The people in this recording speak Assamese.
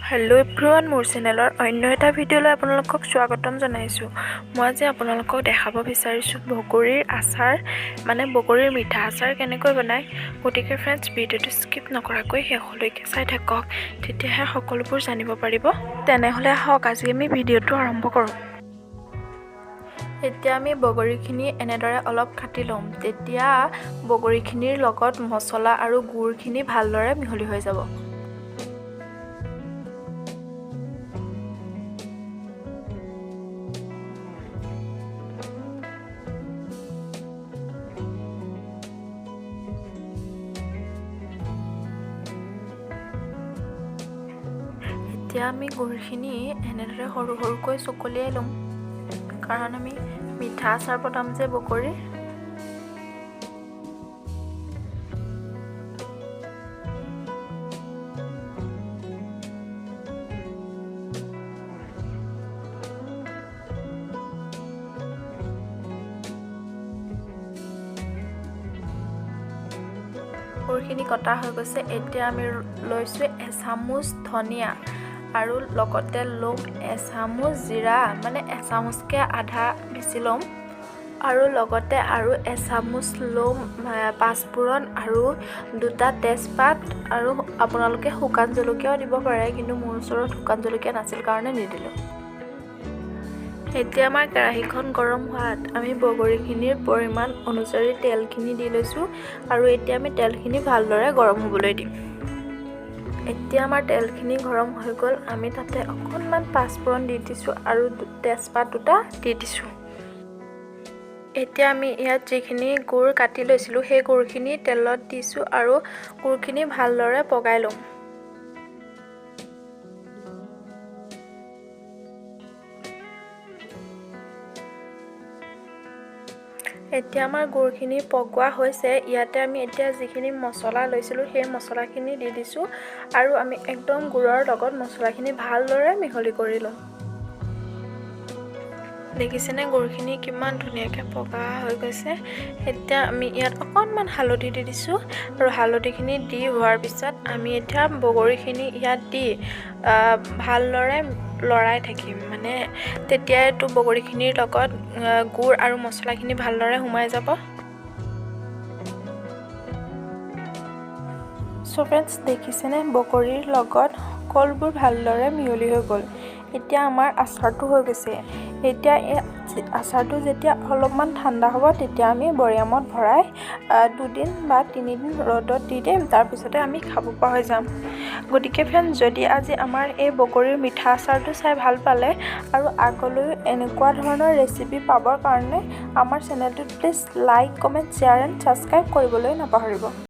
হেল্ল' এভৰিৱান, মোৰ চেনেলৰ অন্য এটা ভিডিঅ'লৈ আপোনালোকক স্বাগতম জনাইছোঁ। মই আজি আপোনালোকক দেখাব বিচাৰিছোঁ বগৰীৰ আচাৰ, মানে বগৰীৰ মিঠা আচাৰ কেনেকৈ বনায়। গতিকে ফ্ৰেণ্ডছ, ভিডিঅ'টো স্কিপ নকৰাকৈ শেষলৈকে চাই থাকক, তেতিয়াহে সকলোবোৰ জানিব পাৰিব। তেনেহ'লে আহক, আজি আমি ভিডিঅ'টো আৰম্ভ কৰোঁ। এতিয়া আমি বগৰীখিনি এনেদৰে অলপ কাটি ল'ম, তেতিয়া বগৰীখিনিৰ লগত মছলা আৰু গুড়খিনি ভালদৰে মিহলি হৈ যাব। এতিয়া আমি গুড়খিনি এনেদৰে সৰু সৰুকৈ চকলিয়াই ল'ম, কাৰণ আমি মিঠা আচাৰ বনাম যে বগৰীৰ। গুড়খিনি কটা হৈ গৈছে। এতিয়া আমি লৈছোঁ এচামুচ ধনিয়া আৰু লগতে ল'ম এচামুচ জিৰা, মানে এচামুচকৈ আধা বেছি ল'ম, আৰু লগতে আৰু এচামুচ ল'ম পাঁচফোৰণ আৰু দুটা তেজপাত। আৰু আপোনালোকে শুকান জলকীয়াও দিব পাৰে, কিন্তু মোৰ ওচৰত শুকান জলকীয়া নাছিল কাৰণে নিদিলোঁ। এতিয়া আমাৰ কেৰাহীখন গৰম হোৱাত আমি বগৰীখিনিৰ পৰিমাণ অনুযায়ী তেলখিনি দি লৈছোঁ আৰু এতিয়া আমি তেলখিনি ভালদৰে গৰম হ'বলৈ দিম। এতিয়া আমাৰ তেলখিনি গৰম হৈ গ'ল। আমি তাতে অকণমান পাঁচফোৰণ দি দিছোঁ আৰু তেজপাত দুটা দি দিছোঁ। এতিয়া আমি ইয়াত যিখিনি গুড় কাটি লৈছিলোঁ, সেই গুড়খিনি তেলত দিছোঁ আৰু গুড়খিনি ভালদৰে পগাই ল'ম। এতিয়া আমাৰ গুড়খিনি পগোৱা হৈছে। ইয়াতে আমি এতিয়া যিখিনি মছলা লৈছিলোঁ, সেই মছলাখিনি দি দিছোঁ আৰু আমি একদম গুড়ৰ লগত মছলাখিনি ভালদৰে মিহলি কৰি ল'ম। দেখিছেনে, গুড়খিনি কিমান ধুনীয়াকৈ পগা হৈ গৈছে। এতিয়া আমি ইয়াত অকণমান হালধি দি দিছোঁ আৰু হালধিখিনি দি হোৱাৰ পিছত আমি এতিয়া বগৰীখিনি ইয়াত দি ভালদৰে লৰাই থাকিম, মানে তেতিয়াইতো বগৰীখিনিৰ লগত গুড় আৰু মছলাখিনি ভালদৰে সোমাই যাব। চ' ফ্ৰেণ্ডছ, দেখিছেনে, বগৰীৰ লগত সকলোবোৰ ভালদৰে মিহলি হৈ গ'ল। এতিয়া আমাৰ আচাৰটো হৈ গৈছে। এতিয়া এই আচাৰটো যেতিয়া অলপমান ঠাণ্ডা হ'ব, তেতিয়া আমি বৈয়ামত ভৰাই 2 দিন বা 3 দিন ৰ'দত দি দিম, তাৰপিছতে আমি খাব পৰা হৈ যাম। গতিকে ফ্ৰেণ্ডছ, যদি আজি আমাৰ এই বগৰীৰ মিঠা আচাৰটো চাই ভাল পালে আৰু আগলৈও এনেকুৱা ধৰণৰ ৰেচিপি পাবৰ কাৰণে আমাৰ চেনেলটোত please like, comment, share and subscribe কৰিবলৈ নাপাহৰিব।